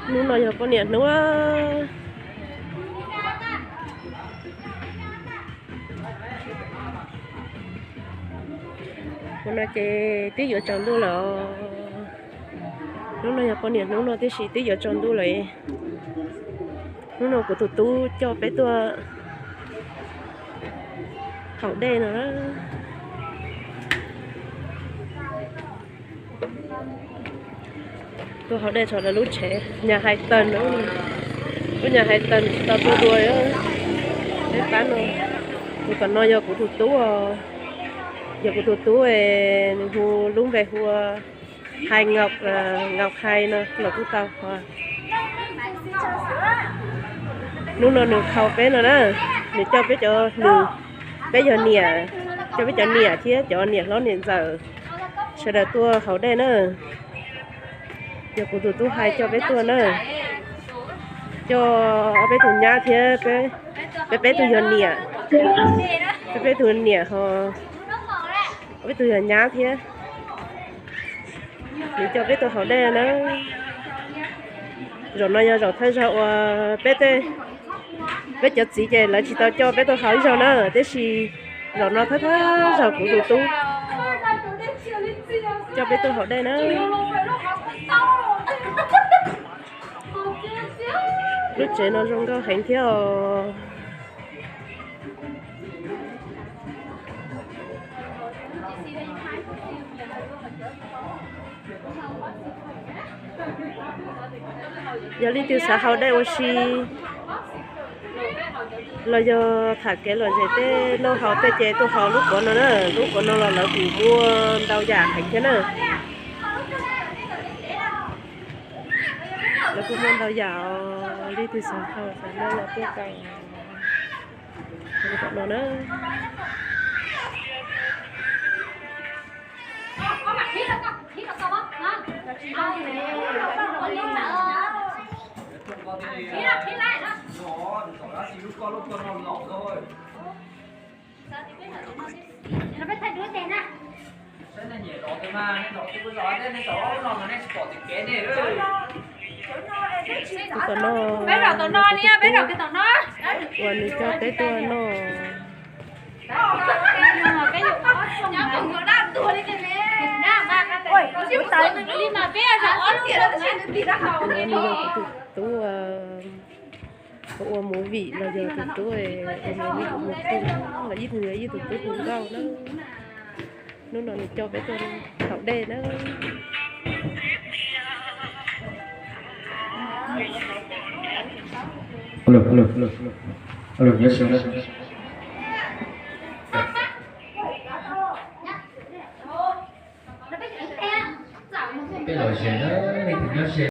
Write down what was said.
Hnub no yog poj niam hnub. Hnub no ces twb yuav tsaus ntuj lawm. Hnub no yog poj niam hnub no tiam sis twb yuav tsaus ntuj lawm. Hnub no kuv tus tub coj peb tuaj haus dej no. Tuaj haus dej tso rau lub tsev nyas hais taws no. Lub nyas hais taws nws tsis tau tuaj dua. Peb pab no, tus tom no yog kuv tus tub, yog kuv tus tub, nws hu lub npe hu ua Hais Ngaum, Ngaum Hais no los kuj tau. Hnub no nws khaus peb no na, nws coj peb cov, nws, peb yog niam, coj peb cov niam thiab cov niam hlob niam ntxawm sawv daws tuaj haus dej na. Yog kuv tus tub Hais coj peb tuaj na, coj ob peb tug nyab thiab peb, peb tug yog niam, peb peb tug niam ho ob peb tug yog nyab thiab. Nws coj peb tuaj haus dej na. Zaum no yog zaum thawj zaug uas peb tej, peb cov txiv ces lawv tsis tau coj peb tuaj haus ib zaug na, tiam sis zaum no thawj thawj zaug kuv tus tub coj peb tuaj haus dej na. Lub tsev no zoo nkauj heev thiab os. Yog leej twg xav haus dej ua si los yog tham kev lom zem tej noj haus tej ces tuaj haus lub qhov no na, lub qhov no los lawv kuj muaj ntau yam heev thiab na. Lawv kuj muaj ntau yam os, leej twg xav haus xav noj los tuaj tau no na. Tus tom no, tus tub uas nws coj peb tuaj noj. Tus no nws yog tus tub ua, ua movie los yog tus tub ua movie ua movie, los ib tug yog ib tug tub hu nkauj na. Hnub no nws coj peb tuaj haus dej na. Peb los ze na, leej twg nyob ze.